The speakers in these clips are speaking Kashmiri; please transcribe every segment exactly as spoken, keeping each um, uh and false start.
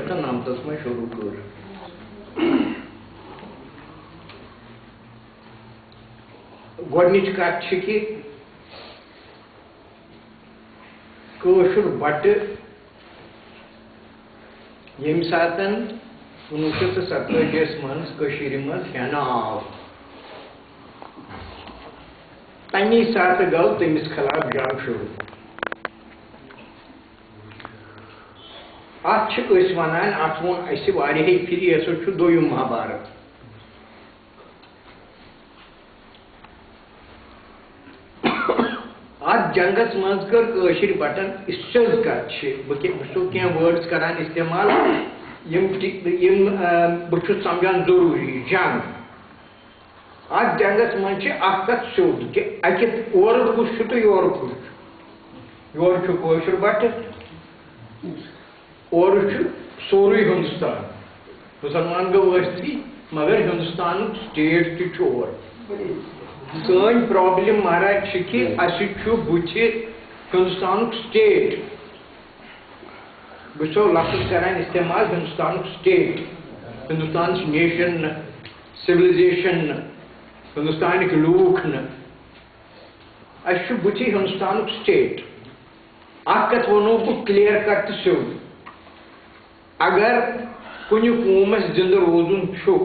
تہٕ نَمتَس منٛز شروٗع کٔر۔ گۄڈٕنِچ کَتھ چھِ کہِ کٲشُر بَٹہٕ ییٚمہِ ساتَن کُنوُہ شیٚتھ تہٕ ستٲجی یَس منٛز کٔشیٖرِ منٛز ہٮ۪نہٕ آو، تَمی ساتہٕ گوٚو تٔمِس خلاف جنگ شروٗع۔ اَتھ چھِ أسۍ وَنان، اَتھ ووٚن اَسہِ واریاہہِ پھِرِ، یہِ ہسا چھُ دوٚیُم مہابھارت۔ اَتھ جنگس منٛز کٔر کٲشِر بٹن، یہِ سیوٚد کتھ چھِ، بہٕ کہِ-، بہٕ چھُسو کینٛہہ words کران استعمال، یِم تہِ، یِم، آ، بہٕ چھُس سمجھان ضروٗری، جنگ۔ اَتھ جنگس منٛز چھِ اکھ کتھ سیوٚد کہِ اَکہِ اورُک کُس چھُ تہٕ یورُک کُس چھُ۔ یورٕ چھُ کٲشُر بٹہٕ، اورٕ چھُ سورُے ہندوستان۔ مُسلمان گوٚو ٲسۍتھٕے، مگر ہندوستانُک state تہِ چھُ اورٕ۔ سٲنۍ problem مہراج چھِ کہِ اَسہِ چھُ بُتھِ ہندوستانُک state۔ بہٕ چھُسو لفظ کران استعمال ہندوستانُک state، ہندوستانٕچ nation نہٕ، civilization نہٕ، ہندوستانٕکۍ لوٗکھ نہٕ۔ اَسہِ چھُ بُتھِ ہندوستانُک state۔ اکھ کتھ وَنو بہٕ clear cut تہٕ سیوٚد۔ اگر کُنہِ قومس زِندٕ روزُن چھُ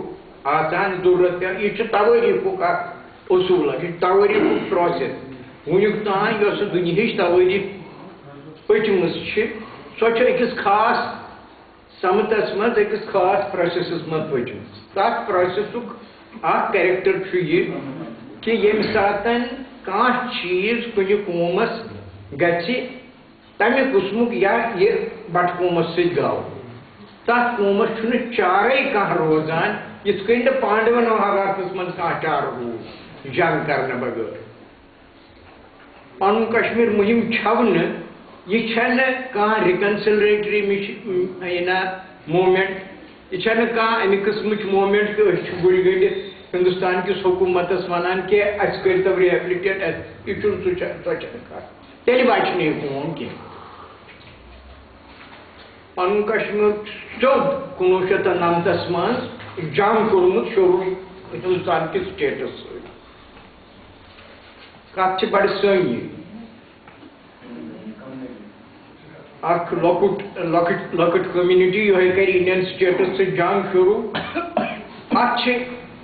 آسان ضروٗرت پٮ۪وان، یہِ چھُ توٲریٖخُک اکھ اصوٗل، یہِ چھُ توٲریٖخُک process۔ وُنیُک تام یۄس دُنیہٕچ توٲریٖخ پٔچمٕژ چھِ، سۄ چھِ أکِس خاص سمتس منٛز، أکِس خاص processس منٛز پٔچمٕژ۔ تتھ processُک اکھ character چھُ یہِ کہِ ییٚمہِ ساتن کانٛہہ چیٖز کُنہِ قومس گژھِ، تمہِ قٕسمُک یا یہِ بٹہٕ قومس سۭتۍ گوٚو، تتھ قومس چھُنہٕ چارے کانٛہہ روزان، یِتھ کٔنۍ نہٕ پانڈون مہابھارتس منٛز کانٛہہ چارٕ روٗد جنگ کرنہٕ بغٲر۔ پنُن کشمیر مُہِم چھَو نہٕ، یہِ چھَنہٕ کانٛہہ reconciliatory مِش-، یہِ نا، movement، یہِ چھَنہٕ کانٛہہ اَمہِ قٕسمٕچ movement کہِ أسۍ چھِ گُلۍ گٔنٛڈِتھ ہندوستان کِس حکوٗمتس وَنان کہِ اَسہِ کٔرۍتو rehabilitate، اَسہِ، یہِ چھُنہٕ، سُہ چھَ-، سۄ چھَنہٕ کَتھ۔ تیٚلہِ بچہِ نہٕ یہِ قوم کینٛہہ۔ پنُن کشمیر سیوٚد کُنوُہ شیٚتھ تہٕ نَمتَس منٛز جنگ کوٚرمُت شروٗع ہندوستان کِس stateس سۭتۍ۔ کتھ چھِ بڑٕ سٲنی۔ اکھ لۄکُٹ، لۄکٕٹ، لۄکٕٹ community، یِہوٚے کرِ Indian stateس سۭتۍ جنگ شروٗع۔ اتھ چھِ،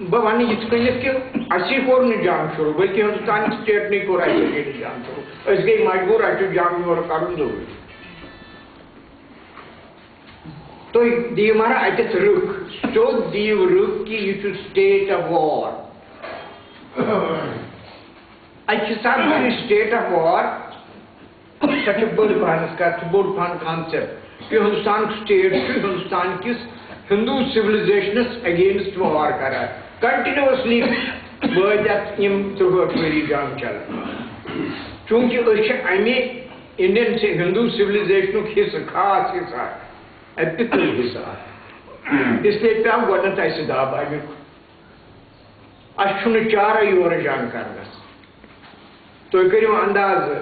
بہٕ ونہٕ یِتھ کٔنٮ۪تھ کہِ اسی کوٚر نہٕ جنگ شروٗع، بلکہِ ہندوستان stateنٕے کوٚر اَسہِ سۭتۍ جنگ شروٗع۔ أسۍ گٔے مجبوٗر، اَسہِ چھُ جنگ یورٕ کرُن ضروٗری۔ تُہۍ دِیِو مگر اَتٮ۪تھ رٕکھ، سیوٚد دِیِو رٕکھ کہِ یہِ چھُ state of war۔ اَکہِ حسابہٕ چھُ یہِ state of war، سۄ چھِ بٔڑ پہنَس کَتھ، سُہ بوٚڑ پہن concept۔ یہِ ہندوستانُک state چھُ ہندوستان کِس ہندو civilizationس against war کران۔ Continuously وٲتۍ اَتھ یِم ترٛوہٲٹھ ؤری جنگ چلان۔ چوٗنٛکہِ أسۍ چھِ اَمہِ Indian ہندو civilizationُک حصہٕ، خاص حصہٕ اکھ، اَتہِ تہِ حصہٕ اکھ۔ اس لیے پیوٚو گۄڈٕنٮ۪تھ اَسہِ دَب اَمیُک۔ اَسہِ چھُنہٕ چارَے یورٕ جنگ کرنَس۔ تُہۍ کٔرِو اندازٕ،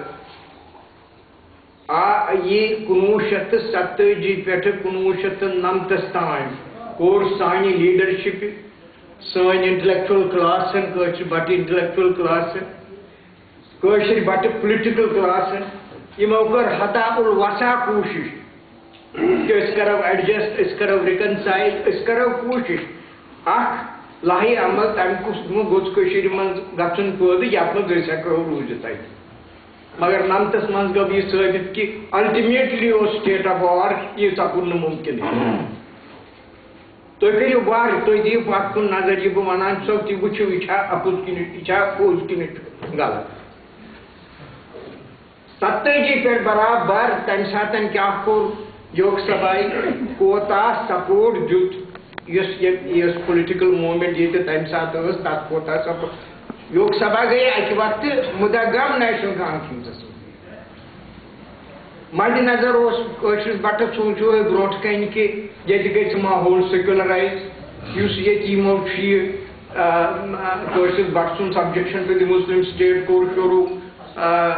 آ، یہِ کُنوُہ شیٚتھ تہٕ ستٲجی پٮ۪ٹھٕ کُنوُہ شیٚتھ تہٕ نَمتَس تام کوٚر سانہِ leadership، سٲنۍ intellectual classن، کٲشِر بَٹہٕ intellectual classن، کٲشِر بَٹہٕ political classن، یِمو کٔر حتی الوسع کوٗشِش کہِ أسۍ کرو adjust، أسۍ کرو reconcile، أسۍ کرو کوٗشِش اکھ لاہہِ عمل تَمہِ قٕسمہٕ گوٚژھ کٔشیٖرِ منٛز گژھُن پٲدٕ، یَتھ منٛز أسۍ ہٮ۪کو روٗزِتھ اَتہِ۔ مگر نَمتَس منٛز گوٚو یہِ ثٲبِت کہِ ultimately اوس state of war، یہِ سَپُد نہٕ مُمکِنٕے۔ تُہۍ کٔرِو وارٕ، تُہۍ دِیِو پَتھ کُن نظر، یہِ بہٕ وَنان چھُسو، تُہۍ وٕچھِو، یہِ چھا اَپُز کِنہٕ یہِ چھا پوٚز کِنہٕ چھُ غلط۔ ستٲجی پٮ۪ٹھ برابر تَمہِ ساتَن کیٛاہ کوٚر لوک سبھایہِ، کوتاہ support دیُت، یُس یہِ، یۄس political movement ییٚتہِ تَمہِ ساتہٕ ٲس، تَتھ کوتاہ support۔ لوک سبھا گٔیے اَکہِ وقتہٕ مُدغم national conferenceس منٛز۔ مَدِ نظر اوس کٲشرِس بَٹَس سوٗنٛچو برٛونٛٹھ کَنہِ کہِ ییٚتہِ گژھِ ماحول secularize، یُس ییٚتہِ یِمو چھُ یہِ، آ، آ، کٲشرِس بَٹہٕ سُنٛد subjection to the Muslim state کوٚر شروٗع، آ،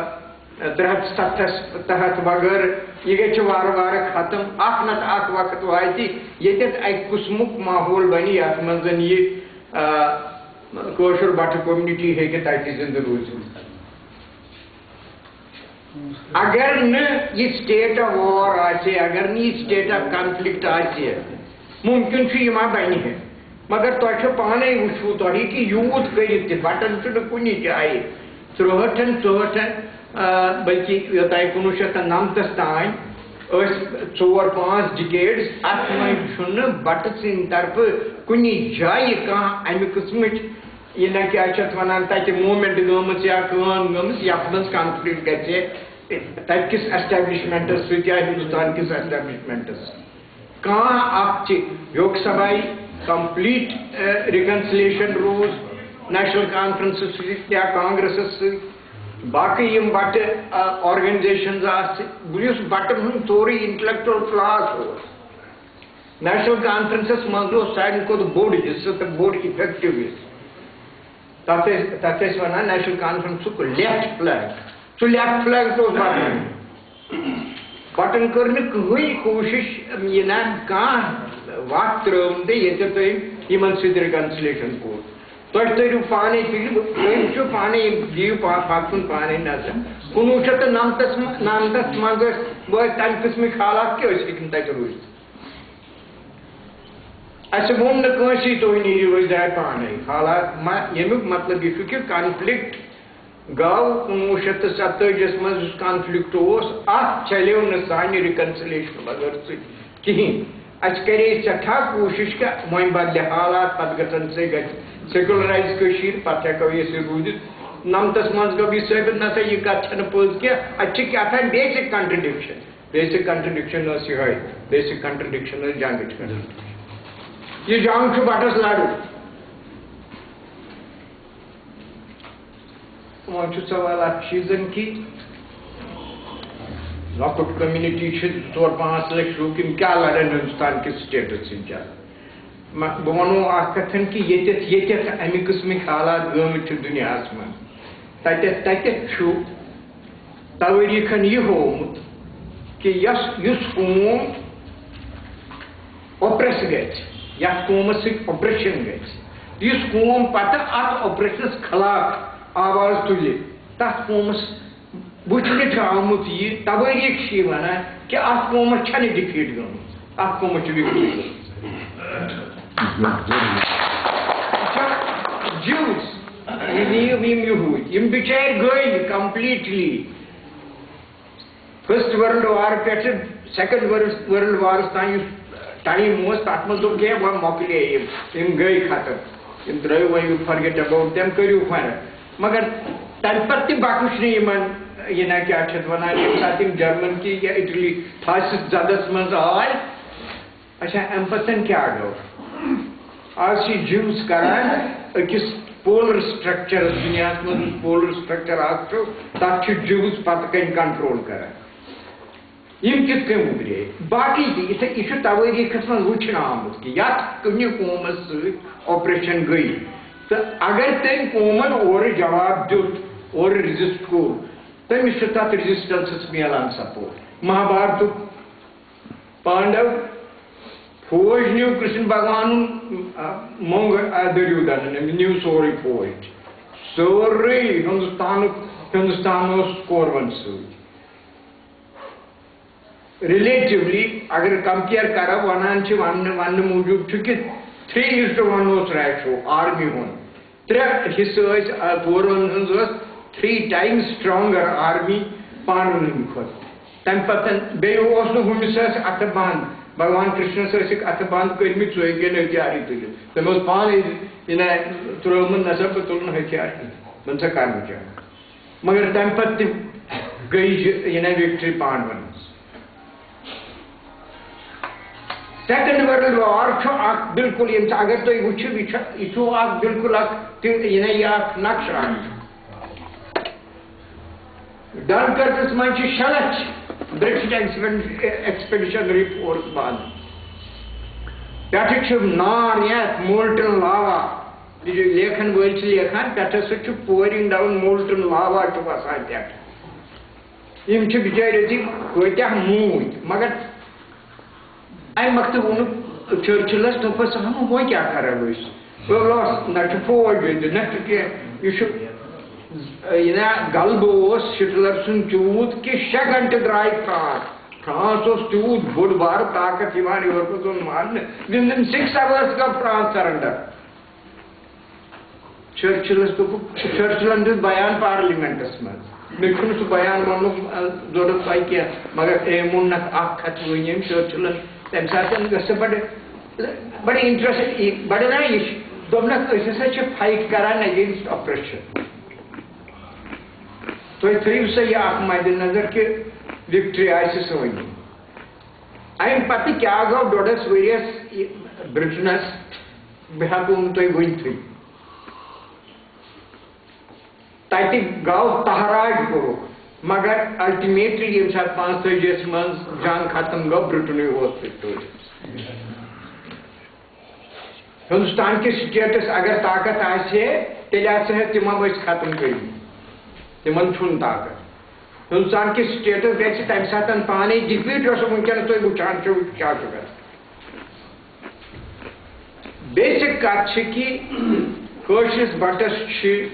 ترٛےٚ ہَتھ ستَتھَس تحت وغٲرٕ، یہِ گژھِ وارٕ وارٕ ختم۔ اکھ نتہٕ اکھ وقت واتہِ، ییٚتٮ۪تھ اَکہِ قٕسمُک ماحول بنہِ، یَتھ منٛز زَن یہِ، آ، کٲشُر بَٹہٕ community ہیٚکہِ تَتہِ زِندٕ روٗزِتھ۔ اگر نہٕ یہِ state of war آسہِ، اگر نہٕ یہِ state of conflict آسہِ، مُمکِن چھُ یہِ ما بنہِ ہے۔ مگر تۄہہِ چھو پانے وٕچھوٕ تۄہہِ کہِ یوٗت کٔرِتھ تہِ بٹن چھُنہٕ کُنہِ جایہِ۔ ترٛوہٲٹھن، ژُہٲٹھن، آ، بلکہِ یوتام کُنوُہ شیٚتھ تہٕ نَمتَس تام ٲسۍ ژور پانٛژھ decades، اتھ منٛز چھُنہٕ بٹہٕ سٕنٛدِ طرفہٕ کُنہِ جایہِ کانٛہہ امہِ قٕسمٕچ، یہِ نہ کیٛاہ چھِ اتھ ونان، تتہِ movement گٔمٕژ یا کٲم گٔمٕژ، یتھ منٛز conflict گژھِ ہے تتہِ کِس establishmentس سۭتۍ یا ہندوستان کِس establishmentس سۭتۍ۔ کانٛہہ اکھ تہِ لوک سبھایہِ complete، ا، reconciliation روٗز national conferenceس سۭتۍ یا کانگریسس سۭتۍ۔ باقٕے یِم بٹہٕ، ا، organizations آسہٕ، یُس بٹن ہُنٛد سورُے intellectual class اوس، national conferenceس منٛز اوس سارِوٕے کھۄتہٕ بوٚڑ حصہٕ تہٕ بوٚڑ effective حصہٕ۔ تَتھ ٲسۍ، تَتھ ٲسۍ وَنان national conferenceُک left flank۔ سُہ left flank تہِ اوس بٹن۔ بٹن کٔر نہٕ کٕہٕنۍ کوٗشِش یہِ نہ کانٛہہ وَتھ ترٛٲوٕن تہٕ ییٚتہِ تٔمۍ یِمن سۭتۍ reconciliation کوٚر۔ تۄہہِ تٔرِو پانے فِکرِ، تُہۍ وٕچھِو پانے، یِم دِیِو پا-، پَتہٕ کُن پانے نظر۔ کُنوُہ شیٚتھ تہٕ نَمتَس م-، نَمتَس منٛز ٲسۍ وٲتۍ تَمہِ قٕسمٕکۍ حالات کہِ أسۍ ہیٚکۍ نہٕ تَتہِ روٗزِتھ۔ اَسہِ ووٚن نہٕ کٲنٛسی، تُہۍ نیٖرِو، أسۍ درٛاے پانے۔ حالات ما-، ییٚمیُک مطلب یہِ چھُ کہِ conflict گوٚو کُنوُہ شیٚتھ تہٕ ستٲجی منٛز، یُس conflict اوس، اَتھ چلیو نہٕ سانہِ reconciliation بغٲر سۭتۍ کِہیٖنۍ۔ اَسہِ کَرے سٮ۪ٹھاہ کوٗشِش کہِ وۄنۍ بدلہِ حالات، پَتہٕ گژھن سے گژھِ secularize کٔشیٖر، پَتہٕ ہٮ۪کو یہِ أسۍ روٗزِتھ۔ نَمتَس منٛز گوٚو یہِ ثٲبت، نہ سا یہِ کَتھ چھَنہٕ پٔز کینٛہہ، اَتہِ چھِ کیٛاہ تام basic contradiction۔ Basic contradiction ٲس یِہوٚے، basic contradiction ٲس جنگٕچ contradiction۔ یہِ جنگ چھُ بٹس لڑُن۔ وۄنۍ چھُ سوال اکھ چیٖزن کہِ لۄکُٹ community چھِ، زٕ ژور پانٛژھ لچھ لوٗکھ، یِم کیٛاہ لڑن ہندوستان کِس stateس سۭتۍ؟ مہ-، بہٕ وَنو اَکھ کَتھَن کہِ ییٚتٮ۪تھ، ییٚتٮ۪تھ اَمہِ قٕسمٕکۍ حالات گٲمٕتۍ چھِ دُنیاہَس منٛز، تَتٮ۪تھ، تَتٮ۪تھ چھُ توٲریٖخَن یہِ ہوومُت کہِ یۄس، یُس قوم oppress گژھِ، یَتھ قومَس سۭتۍ oppression گژھِ، یُس قوم پَتہٕ اَتھ oppressionَس خلاف آواز تُلہِ، تَتھ قومَس وٕچھنہٕ چھُ آمُت یہِ، توٲریٖخ چھِ یہِ وَنان کہِ اَتھ قومَس چھَنہٕ defeat گٔمٕژ، اَتھ قومَس چھِ victory گٔمٕژ۔ اچھا، Jews، یِم، یِم، یِم یہوٗدۍ، یِم بِچٲرۍ گٔے completely۔ First World War پٮ۪ٹھٕ Second World، World Warس تام یُس time اوس، تَتھ منٛز دوٚپ کینٛہہ، وۄنۍ مۄکلے یِم، یِم گٔے ختم، یِم ترٛٲیِو وۄنۍ، you forget about them، کٔرِو فرق۔ مگر تَمہِ پَتہٕ تہِ بخش نہٕ یِمَن، یہِ نہ کیٛاہ چھِ اَتھ وَنان، ییٚمہِ ساتہٕ یِم German کہِ یا Italy فاسِسٹ زَدَس منٛز آے، اچھا، اَمہِ پَتہٕ کیٛاہ گوٚو؟ آز چھِ Jews کران أکِس power structure، دُنیاہَس منٛز یُس power structure اَکھ چھُ، تَتھ چھِ Jews پَتہٕ کَنۍ control کران۔ یِم کِتھ کٔنۍ اُبرے؟ باقٕے تہِ، یِتھے، یہِ چھُ توٲریٖخَس منٛز وٕچھنہٕ آمُت کہِ یَتھ کُنہِ قومَس سۭتۍ oppression گٔے، تہٕ اگر تٔمۍ قومَن اورٕ جواب دیُت، اورٕ resist کوٚر، تٔمِس چھُ تَتھ resistanceس میلان support۔ مہابھارتُک پانڈو فوج نیو کرشن بھگوانن، آ، مۄنگ، آ، دریودنن، أمۍ نیو سورُے فوج، سورُے ہندوستانُک، ہندوستان اوس کورون سۭتۍ۔ Relatively اگر compare کرو، ونان چھِ، وننہٕ، وننہٕ موٗجوٗب چھُ کہِ three is to one اوس ratio army ہُنٛد۔ ترٛےٚ حصہٕ ٲسۍ، آ، کورون ہٕنٛز ٲس three times stronger army پانڈون ہٕنٛدِ کھۄتہٕ۔ تَمہِ پَتہٕ بیٚیہِ اوس نہٕ ہُمِس ٲسۍ اَتھٕ بنٛد، بھگوان کرشنس ٲسِکھ اَتھٕ بنٛد کٔرمٕتۍ، سُہ ہیٚکہِ ہے نہٕ ہتھیارٕے تُلِتھ۔ تٔمۍ اوس پانَے، یہِ نہ ترٛٲومٕژ نہ سا بہٕ تُلُن ہتھیار کینٛہہ، بہٕ نہ سا کرٕ نہٕ جنگ۔ مگر تَمہِ پَتہٕ تہِ گٔے یہِ، یہِ نہ victory پانڈون ہٕنٛز۔ Second World War چھُ اکھ بالکل، ییٚمہِ ساتہٕ اگر تُہۍ وٕچھِو، یہِ چھُ، یہِ چھُ اکھ بالکل اکھ تہِ، یہِ نہ یہِ اکھ نقشہٕ اکھ۔ ڈنکرکس منٛز چھِ شےٚ لچھ British expedition، expeditionary force بنٛد۔ پٮ۪ٹھٕ چھُ نار یتھ molten lava، یہِ چھُ لیکھن وٲلۍ چھِ لیکھان، پٮ۪ٹھٕ سُہ چھُ pouring down molten lava چھُ وسان پٮ۪ٹھٕ۔ یِم چھِ بِچٲرۍ أتی کۭتیٛاہ موٗدۍ، مگر اَمہِ وقتہٕ ووٚنُکھ چرچلس، دوٚپُس، "اہنُو، وۄنۍ کیٛاہ کرو أسۍ؟ وۄنۍ اوس، نہ چھُ فوج ییٚتہِ، نہ چھُ کینٛہہ، یہِ چھُ، یہِ نا غلبہٕ اوس ہٹلر سُنٛد تیوٗت کہِ شےٚ گھنٹہٕ درٛاے فرانس۔" فرانس اوس تیوٗت بوٚڑ بارٕ طاقت یِوان یورٕ پَتہٕ زَن ماننہٕ۔ Within six hours گوٚو فرانس surrender۔ چرچلس دوٚپُکھ، چرچلن دیُت بیان پارلیمنٹس منٛز۔ مےٚ چھُنہٕ سُہ بیان وَننُک، اَ، ضروٗرت تۄہہِ کینٛہہ، مگر أمۍ ووٚن نہ اکھ کتھ ؤنۍ أمۍ چرچلن۔ تَمہِ ساتہٕ گژھِ بڑٕ، بڑٕ انٹرسٹ، بڑٕ نا یہِ چھُ۔ دوٚپنکھ، أسۍ ہسا چھِ fight کران against oppression۔ تُہۍ تھٲیِو سا یہِ اکھ مدِ نظر کہِ victory آسہِ سٲنی۔ اَمہِ پتہٕ کیٛاہ گوٚو ڈۄڈس ؤرِیَس یہِ برٹنس، بہٕ ہٮ۪کو نہٕ تۄہہِ ؤنتھٕے۔ تَتہِ گوٚو تہراج کوٚرُکھ، مگر ultimately ییٚمہِ ساتہٕ پانٛژتٲجی یَس منٛز جنگ ختم گوٚو، برٹنٕے ووت victory۔ ہندوستان کِس stateس اگر طاقت آسہِ ہے، تیٚلہِ آسہِ ہے تِمن أسۍ ختم کٔرمٕتۍ۔ تِمن چھُنہٕ طاقت۔ ہندوستان کِس stateس گژھِ تَمہِ ساتہٕ پانے defeat، یۄس وٕنکیٚنس تُہۍ وٕچھان چھِو، کیٛاہ چھُ گژھان۔ Basic کتھ چھِ کہِ کٲشرِس بٹس چھِ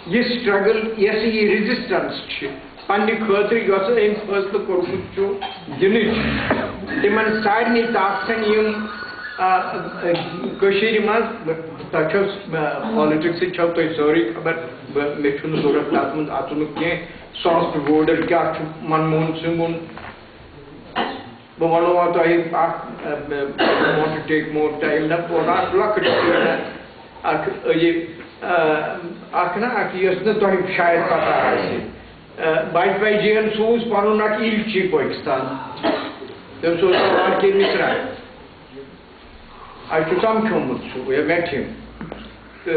یہِ struggle، یۄس یہِ resistance چھِ پننہِ خٲطرٕ، یۄس أمۍ فٲصلہٕ کوٚرمُت چھُ دِنٕچ، تِمن سارنٕے طاقتن یِم، آ، آ، کٔشیٖرِ منٛز، تۄہہِ چھو، آ، politicsٕچ چھو تۄہہِ سٲرٕے خبر، بہٕ، مےٚ چھُنہٕ ضروٗرت تتھ منٛز اژنُک کینٛہہ۔ Soft border کیٛاہ چھُ، منموہن سنگھُن، بہٕ وَنو وۄنۍ تۄہہِ اکھ، اَ، I don't want to take more time، نہ، بہٕ وَنہٕ اکھ لۄکٕٹ، اکھ، یہِ، اَ، اکھ نہ اکھ، یۄس نہٕ تۄہہِ شاید پَتہ آسہِ۔ اَ، واجپائی جی یَن سوٗز پَنُن اکھ ایلچی پٲکِستان۔ تٔمۍ سوٗز آر کے مِسرا۔ اَسہِ چھُ سَمکھیومُت سُہ، یا مےٚ چھُ۔ تہٕ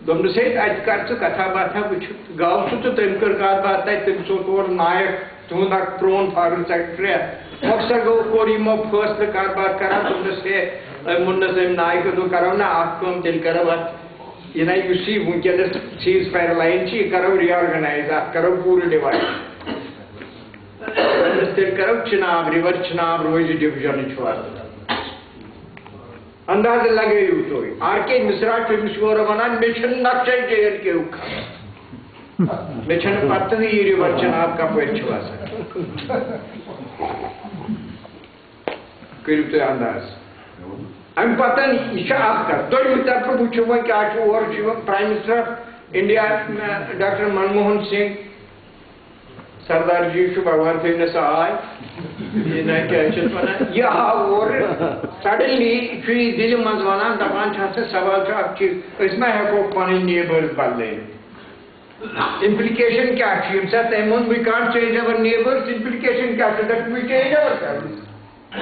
دوٚپنَس، "ہے، اَتہِ کر ژٕ کتھا باتھا وٕچھِتھ؟" گوٚو سُہ تہٕ تٔمۍ کٔر کتھ باتھ تَتہِ، تٔمِس اوس تورٕ نایَک، تُہُنٛد اکھ پرون فارن سیکرٹری۔ مۄخصر گوٚو، کوٚر یِمو فٲصلہٕ کتھ باتھ کران، دوٚپنَس، "ہے"، أمۍ ووٚننَس أمۍ نایَکَس، دوٚپ، "کرو نا اکھ کٲم، تیٚلہِ کرو اتھ، یہِ نا یُس یہِ وٕنکیٚنَس cease fire line چھِ، یہِ کرو reorganize، اتھ کرو پوٗرٕ divide۔ دوٚپنَس، تیٚلہِ کرو چناب، river چناب روزِ divisionٕچ وَتھ۔" اندازٕ لگٲیِو تُہۍ، آر کے مِسرا چھُ أمِس یورٕ وَنان، "مےٚ چھُنہٕ نقشے جے اینڈ کے یُک خبر۔ مےٚ چھَنہٕ پَتہٕے یہِ river چناب کَپٲرۍ چھُ وَسان۔" کٔرِو تُہۍ انداز۔ اَمہِ پَتہٕ یہِ چھِ اَکھ کَتھ۔ دوٚیمہِ طرفہٕ وٕچھِو وۄنۍ کیٛاہ چھُ، اورٕ چھُ یِوان Prime Minister of India، doctor Manmohan Singh, Sardar ji چھُ بھگوان تھٲوِنَس آے۔ یہِ نہ کیٛاہ چھِ اَتھ وَنان؟ یہِ آو اورٕ۔ Suddenly چھُ یہِ دِلہِ منٛز وَنان، دَپان چھُ، اَتھ سا سوال چھُ اَکھ چیٖز، أسۍ ما ہٮ۪کو پَنٕنۍ neighbours بدلٲوِتھ؟ Implication کیٛاہ چھُ؟ ییٚمہِ ساتہٕ تٔمۍ ووٚن، "We can't change our neighbours"، implication کیٛاہ چھُ؟ That we change ourselves۔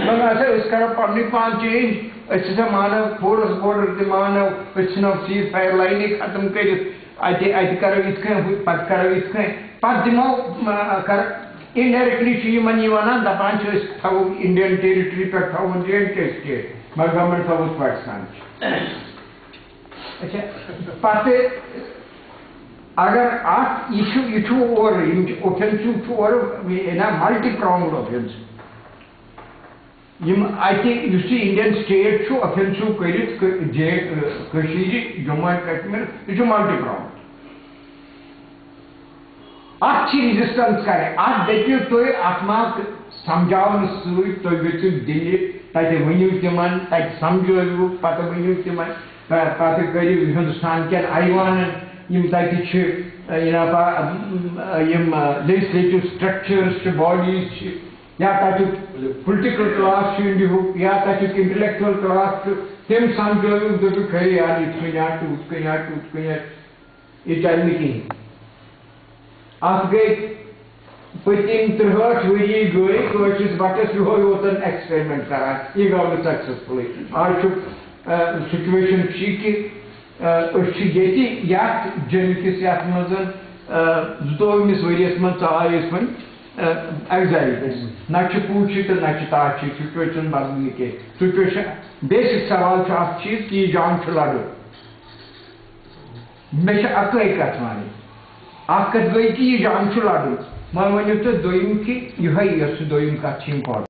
مگر اَسا أسۍ کَرو پَنٕنُے پان change، أسۍ ہسا مانو force border تہِ مانو، أسۍ ژھٕنو cease fire line ختم کٔرِتھ، اَتہِ، اَتہِ کَرو یِتھ کٔنۍ، ہُتہِ پَتہٕ کَرو یِتھ کٔنۍ، پَتہٕ دِمو، آ، کَر-، indirectly چھُ یِمَن یہِ وَنان، دَپان چھِ، "أسۍ تھاوو Indian territory پٮ۪ٹھ تھاوون جے اینڈ کے state، مگر government تھاووس پاکِستانٕچ۔" اچھا، پَتہٕ اگر اَتھ، یہِ چھُ، یہِ چھُ اورٕ، یِم چھِ offensive چھُ اورٕ، یہِ نا multi pronged offensive۔ یِم اَتہِ، یُس یہِ Indian state چھُ offensive کٔرِتھ کٔ-، جے-، کٔشیٖرِ، جموں اینڈ کشمیر، یہِ چھُ multi pronged۔ اَتھ چھِ resistance کَرٕنۍ۔ اَتھ دٔپِو تُہۍ، اَتھ ما سَمجھاونہٕ سۭتۍ تُہۍ گٔژھِو دِلہِ، تَتہِ ؤنِو تِمَن، تَتہِ سَمجھٲیِو، پَتہٕ ؤنِو تِمَن، پَ-، پَتہٕ کٔرِو ہِندُستان کٮ۪ن ایوانَن، یِم تَتہِ چھِ، یہِ نا پا-، یِم legislative structures چھِ، bodies چھِ، یا تَتیُک political class چھُ اِنڈیہُک، یا تَتیُک intellectual class چھُ، تِم سَمجھٲیِو، دٔپِو، خٲرٕے یار، یِتھ کٔنۍ یا چھُ، ہُتھ کٔنۍ یا چھُ، ہُتھ کٔنۍ یا چھُ۔ یہِ چلہِ نہٕ کِہیٖنۍ۔ اَتھ گٔے پٔتِم ترٛہٲٹھ ؤری گٔے کٲشرِس بَچَس یِہوٚے یوتَن experiment کَران، یہِ گوٚو نہٕ successfully۔ آز چھُ، آ، situation چھِ یہِ کہِ، آ، أسۍ چھِ ییٚتہِ یَتھ جیٚمہِ کِس یَتھ منٛز، آ، زٕتووُہمِس ؤریَس منٛز ژاے أسۍ وۄنۍ، آ، exile گٔژھِتھ۔ نہ چھِ پوٗچھِتھ تہٕ نہ چھِ تاچھِتھ، situation بدلنہٕ کینٛہہ۔ Situation، basic سوال چھُ اَکھ چیٖز کہِ یہِ جنگ چھُ لَڑُن۔ مےٚ چھِ اَکٲے کَتھ وَنٕنۍ۔ اکھ کتھ گٔے کہِ یہِ جنگ چھُ لڑُن، وۄنۍ ؤنِو تُہۍ دوٚیِم کہِ یِہوٚے یۄس سُہ دوٚیِم کتھ چھِ important۔